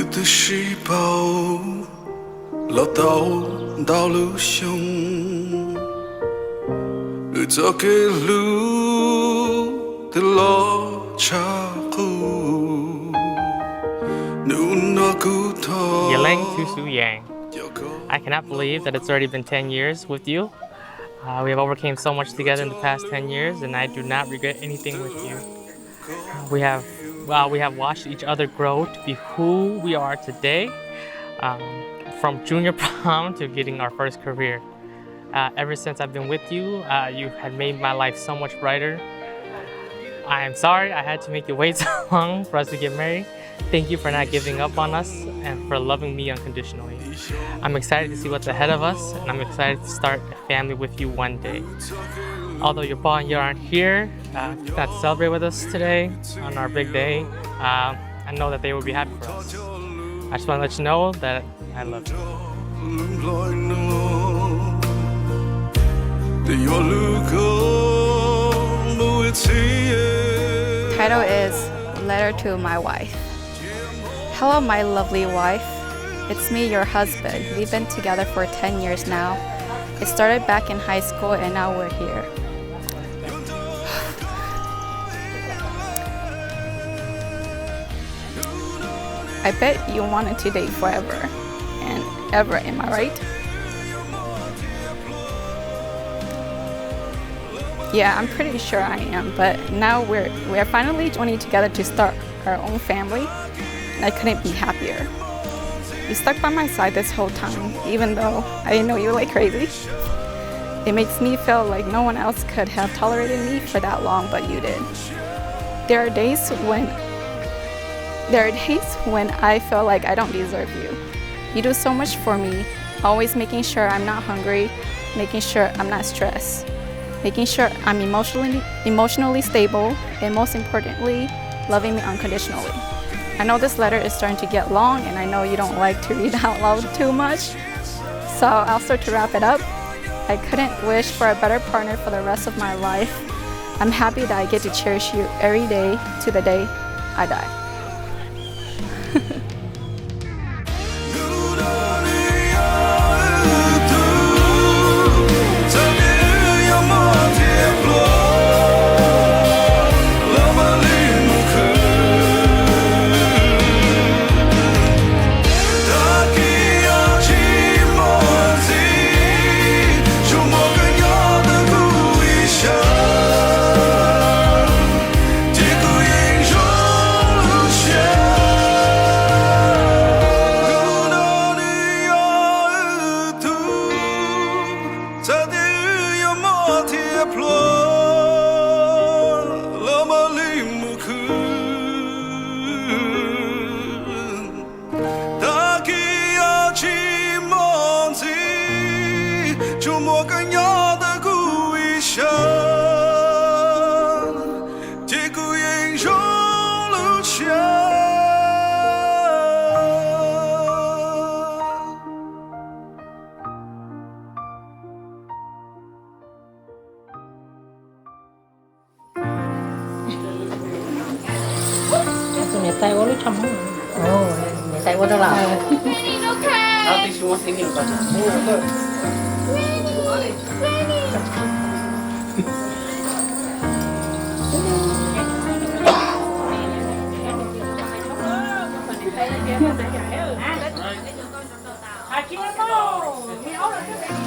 Twb sib paub los tau ntau lub xyoo, wb txoj kev hlub twb los tshaj qub. Hnub no kuv thov Yeleng to Suyang. I cannot believe that it's already been ten years with you. Uh, we have overcame so much together in the past ten years, and I do not regret anything with you. We have, uh, we have watched each other grow to be who we are today, um, from junior prom to getting our first career. Uh, ever since I've been with you, uh, you have made my life so much brighter. I am sorry I had to make you wait so long for us to get married. Thank you for not giving up on us and for loving me unconditionally. I'm excited to see what's ahead of us, and I'm excited to start a family with you one day. Although your pa and Yar aren't here, uh, not to celebrate with us today on our big day, uh, I know that they will be happy for us. I just want to let you know that I love you. Title is Letter to My Wife. Hello, my lovely wife. It's me, your husband. We've been together for ten years now. It started back in high school, and now we're here. I bet you wanted to date forever and ever, am I right? Yeah, I'm pretty sure I am, but now we're we're finally joining together to start our own family, and I couldn't be happier. You stuck by my side this whole time, even though I know you like crazy. It makes me feel like no one else could have tolerated me for that long, but you did. There are days when there are days when I feel like I don't deserve you. You do so much for me, always making sure I'm not hungry, making sure I'm not stressed, making sure I'm emotionally emotionally stable, and most importantly, loving me unconditionally. I know this letter is starting to get long, and I know you don't like to read out loud too much, so I'll start to wrap it up. I couldn't wish for a better partner for the rest of my life. I'm happy that I get to cherish you every day to the day I die. Tag kis yog tsis muaj ntxiv, tsuas muaj koj nyob ntawm kuv ib sab, ces kuv yeej zoo lub siab. Tus niam tais ua lub tsho Hmoob. Niam tais ua rau lawm.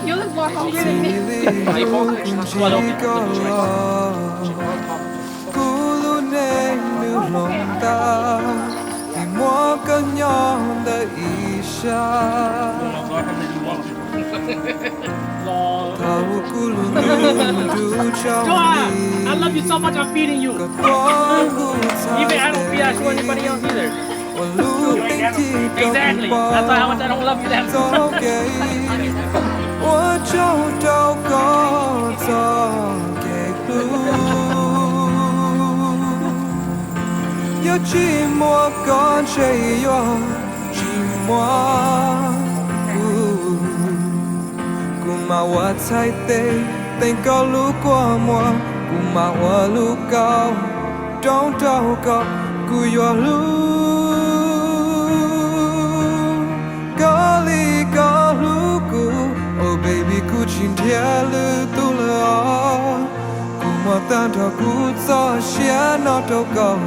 You look more hungry than me. Kuv lub neej nws hloov tau vim muaj koj nyob ntawm ib sab. Thaum kuv lub ntuj tsaus nti, koj tuav kuv txhais tes ua lub teeb thim rau kuv pom txoj kev, ua tsaug rau koj txoj kev hlub. Yog tsis muaj koj ntshe yuav tsis muaj kuv. Kuv mam ua txhais tes teem koj lub kua muag, kuv mam ua lub kauj roob rau koj, kuv yuav hlub. Lwm tus lawm os, kuv muab tag nrho kuv txoj sia no rau koj,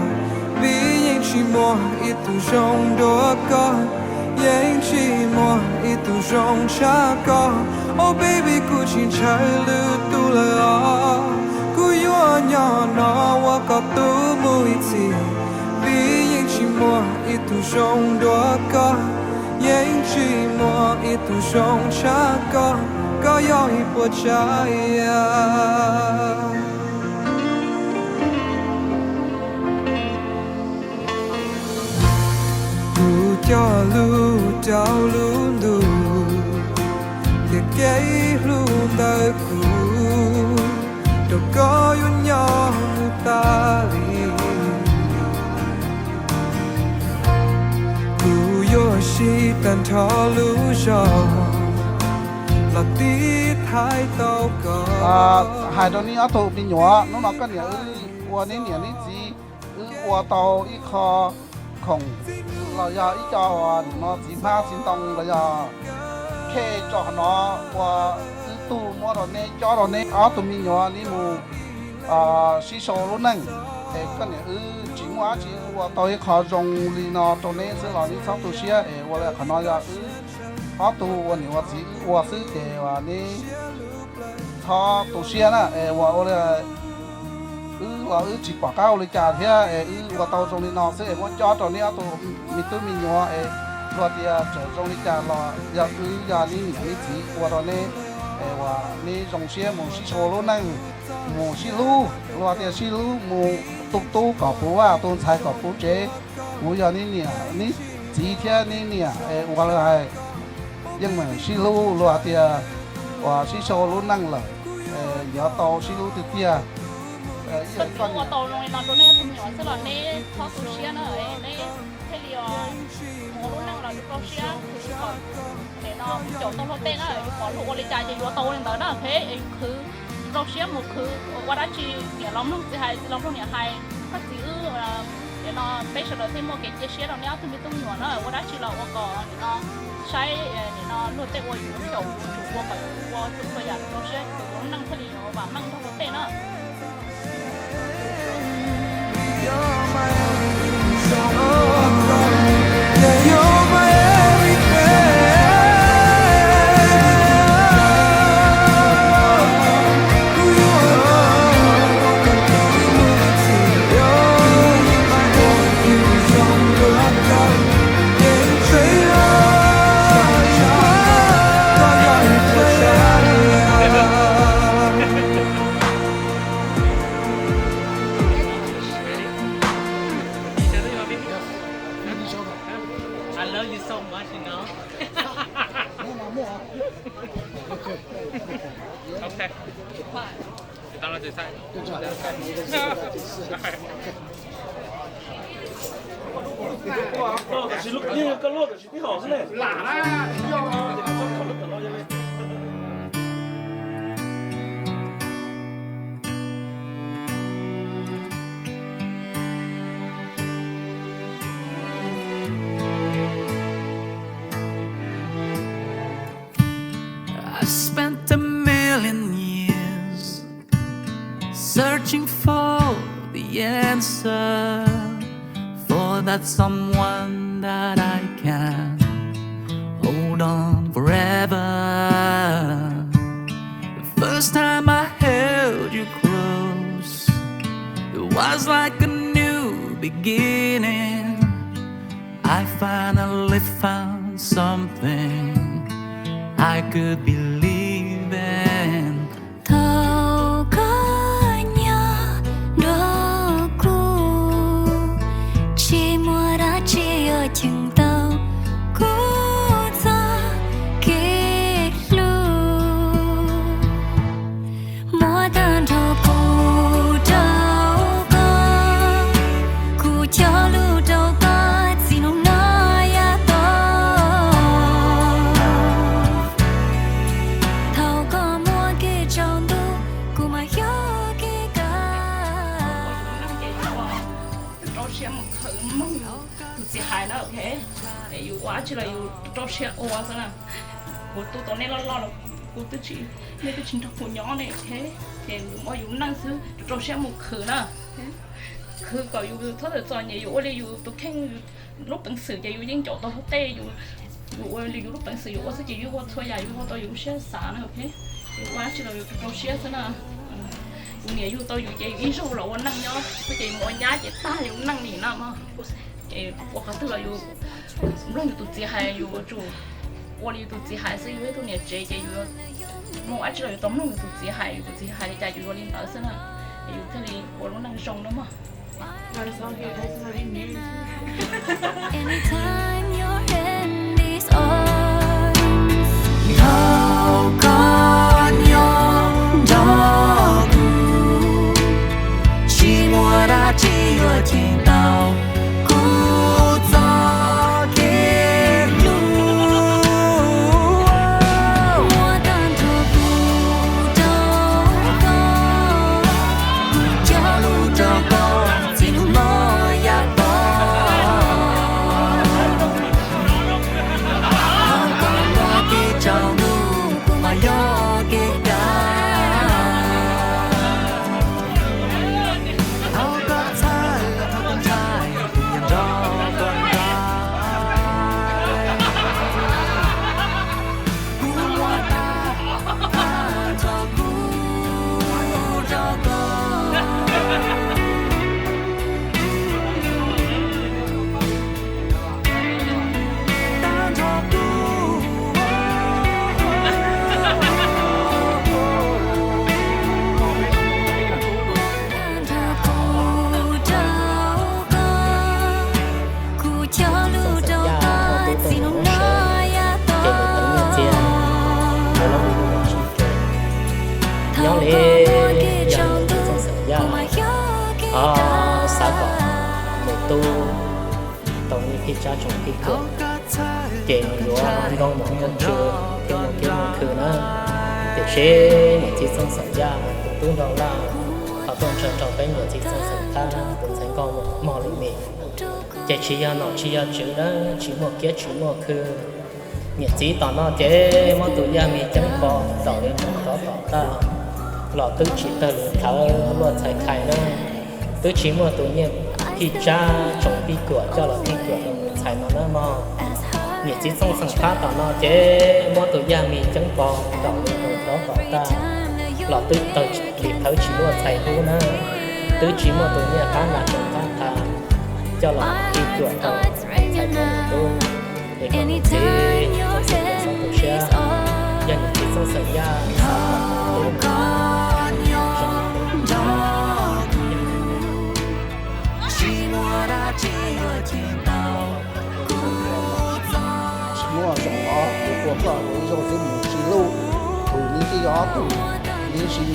vim yeej tsis muaj ib tug zoo dua koj, yeej tsis muaj ib tug zoo tshaj koj. Oh baby, kuv tsis ntshaw lwm tus lawm os, kuv yuav nyob no ua koj tus mus ib txhis, vim yeej tsis muaj ib tug zoo dua koj, yeej tsis muaj ib tug zoo tshaj koj, koj yog ib puas tsav yam. Kuv cog lus rau lub ntuj, tias kev hlub ntawm kuv rau koj yuav nyob mus tas li. Kuv yuav siv tag nrho lub zog los tiv thaiv tau koj. Hais rau neb ob tug me nyuam, hnub no koj niam wb ua neb niam neb txiv, wb ua tau ib qho khoom los yog ib co uas nim no txiv hmab txiv ntoo los yog khej tso qhov no ua wb tug muab rau neb, cob rau neb ob tug me nyuam neb mus sib sau lub neej. Es koj niam wb tsis muaj dab tsi, ua tau ib qho zoo li no rau neb xwb los neb txhob tu siab es ua li qhov no yog wb ob tug ua niam ua txiv wb ua xwb ces neb txhob tu siab na. Es ua ua li wb los wb tsis pom qab ua li cas thiab es wb ua tau zoo li no xwb es muab cob rau neb ob tug me tub me nyuam es luag tias txawm zoo li cas los yog wb yog neb niam neb txiv ua rau neb es uas neb zoo siab mus sib sau lub neej, mus sib hlub, luag tias sib hlub mus tu tub kom puv vaj, tu ntxhais kom puv tsev. Kuv yog neb niam neb txiv thiab neb niam es ua li hais yeej meem sib hlub, luag tias uas sib sau lub neej lawm yuav tau sib hlub tiag tiag. Koj txiv ua tau zoo li no rau neb tus me nyuam xwb los neb txhob tu siab na, neb thiaj li mus ua lub neej los yus rau siab khwv kom nim no caum tau luag tej na, yus pom luag ua li cas ces yuav tau ua li ntawd na. Phem es yus khwv rau siab mus khwv ua dab tsi, niam los mloog txiv hais, txiv los mloog niam hais. Koj txiv wb nim no peb sawv daws thiaj muaj kev cia siab rau neb ob tug me tub me nyuam na. Ua dab tsi los ua kom nim no saib nim no luag tej ua yus xyaum yus tsum ua kom yus ua txhua txhua yam rau siab, tus lub neej thiaj li yuav vam meej nrog luag tej na. I love you so much, you know. Okay. Okay. I spent a million years searching for the answer for that someone that I can hold on forever. The first time I held you close, it was like a new beginning. I finally found something I could believe in. Thaum koj nyob nrog kuv, tsis muaj dab tsi yuav cheem tau kuv txoj kev hlub. Muab tag nrho kuv rau koj, kuv cog lus rau koj txij hnub no yav tod. Thaum koj muab kev tsaus ntuj, kuv mam xyov kev kawg. Rau siab mus khwv mloog tus txiv hais na, ok. Yus ua dab tsi los yus rau siab ua xwb na. Kuv tu tau nej loj loj los Kuv twb tsis, nej twb tsis nrog kuv nyob ne, ces yus ua yus neej xwb, rau siab mus khwv na. Khwv kom yus txhob txom nyem, yus ua li yus tus kheej, lub peev xwm ces yus yeej caum tau hauv tej, yus ua li yus lub peev xwm yus ua xwb ces yus ua txhua yam yus ua tau yus lub siab xav na. Yus ua dab tsi los yus rau siab xwb na. Yus niam yug tau yus ces yus ib zaug los ua neej nyob xwb ces yus mus ua nyab ces tag yus neej li na mog. Ces ua qhov twg los yus mloog yus tus txiv hais, yus yuav tsum ua li yus tus txiv hais xwb. Yus ib tug niam tsev ces yus mus ua dab tsi los yus tau mloog yus tus txiv hais, yus tus txiv hais li cas yus ua li ntawd xwb na. Yus thiaj li ua lub neej zoo na mog. Thaum koj nyob nrog kuv, tsis muaj dab tsi yuav cheem tau kuv txoj kev hlub. Muaj tag nrho kuv rau koj, kuv cog lus rau koj, txij hnub no yav tod. Thov koj muab kev tsaus ntuj, kuv mas yog kev dav. Thov koj txhawj, thov koj ntshai, kuv yuav nrog koj nrog. Kuv muaj tag nrho kuv rau koj. Ces nws teev nyiaj txiag, nws los mus tsis tshua nyob li. Yog nws txiv Txooj Xeem Yaj xav kom nws tub tau nyiaj phij tsab tsoom phij cuam, ces nws yuav nkauj mos nkauj ntsw thiab mus kiab mus khw na. Tiam sis niam txiv Txooj Xeem Yaj tus tub Nraug Laj ho tuaj ntshaw rau peb niam txiv Txooj Xeem Thab tus ntxhais nkauj mos mos li mis. Ces tsis yog nom tsis yog tswv na, tsis muaj kiab tsis muaj khw. Niam txiv tom no ces muab tus yaj mis ceeb pos ntaus li ntaus rov tom tag los twb tsis tawg li plhawv luaj txhais khais na. Twb tsis muaj tus nyiaj phij tsab tsoom phij cuam coj los phij cuam rau tus ntxhais no na mog. Niam txiv Txooj Xeem Thab tom no ces muab tus yaj mis ceeb pos ntaus li ntaus rov tom tag los twb tawg li plhawv tsis luaj txhais hub na. Twb tsis muaj tus nyiaj qab nas tsoom qab tha coj los phij cuam rau tus ntxhais no tub. Es kom niam txiv Txooj Xeem Yaj txhob tu siab, yog niam txiv Txooj Xeem Yaj xav kom tus tub no zoo. Tsis muaj zoo os, kuv ua koj ua ib zaug xwb mus tsis luj, tus neb twb yog ob tug, neb sib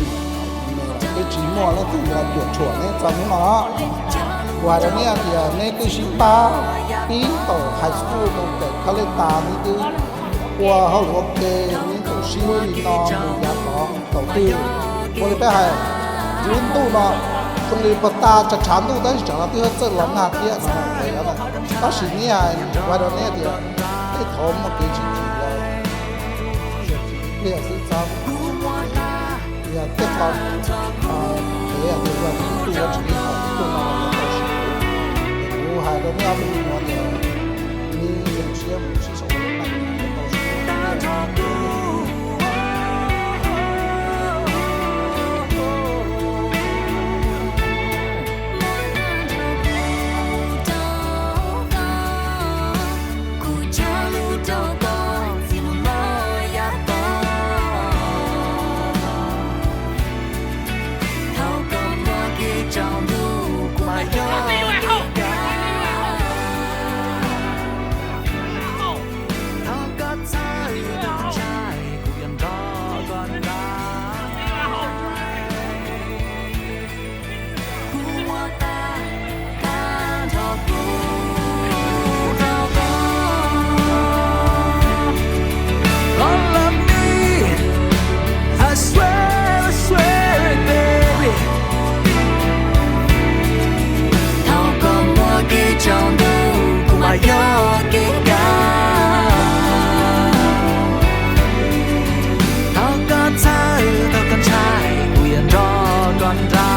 me los twb tsis muaj leej twg yuav cuam tshuam neb txog hnub no. Kuv hais rau neb tias neb twb sib pab pib thaum high school thaum college tas, neb twb ua hauj lwm ua ke, neb txawm sib hlub li no mus yav tod thaum twg. Ua li peb hais, lub ntuj no zoo li puag ta tshav tshav ntuj tab sis tsam no twb txawj los nag thiab no. Tab sis neb hais, kuv hais rau neb tias tej thaum muaj kev tsis tsim los pliag xwb txhob, yog tej thaum kev tias yog ib tug ua tsis li thaum ib tug no los tau sim. Kuv hais rau neb ob tug me nyuam tias neb zoo siab mus sib sau ua neej tau sim. nra